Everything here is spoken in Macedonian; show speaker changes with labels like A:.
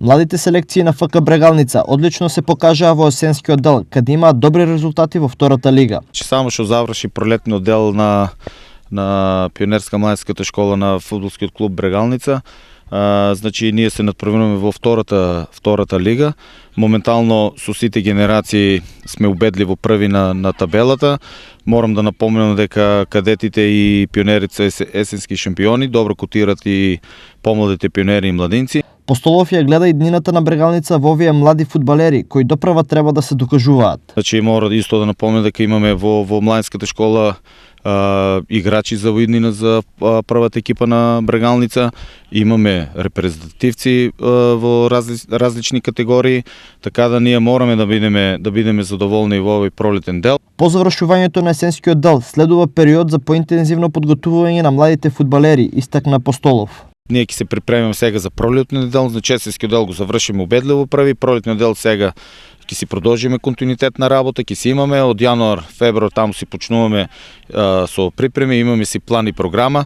A: Младите селекции на ФК Брегалница одлично се покажаа во есенскиот дел, каде имаат добри резултати во втората лига.
B: Само што заврши пролетниот дел на пионерска младинската школа на фудбалскиот клуб Брегалница. Значи ние се надправуваме во втората лига. Моментално со сите генерации сме убедливо први на табелата. Морам да напомнам дека кадетите и пионерите се есенски шампиони, добро котират и помладите пионери и младинци.
A: Постолов ја гледа и днината на Брегалница во овие млади фудбалери кои доправа треба да се докажуваат.
B: Значи мора исто да напомнам дека имаме во младинската школа играчи за иднина за првата екипа на Брегалница, имаме репрезентативци во различни категории, така да ние мораме да бидеме задоволни во овој пролетен дел.
A: По завршувањето на есенскиот дел следува период за поинтензивно подготвување на младите фудбалери, истакна Постолов.
B: Ние ќе се припремиме сега за пролетниот дел, значи есенскиот дел го завршиме убедливо први, пролетниот дел сега ќе си продолжиме континуитет на работа, ќе си имаме од јануар, февруар таму си почнуваме со припреми, имаме си план и програма.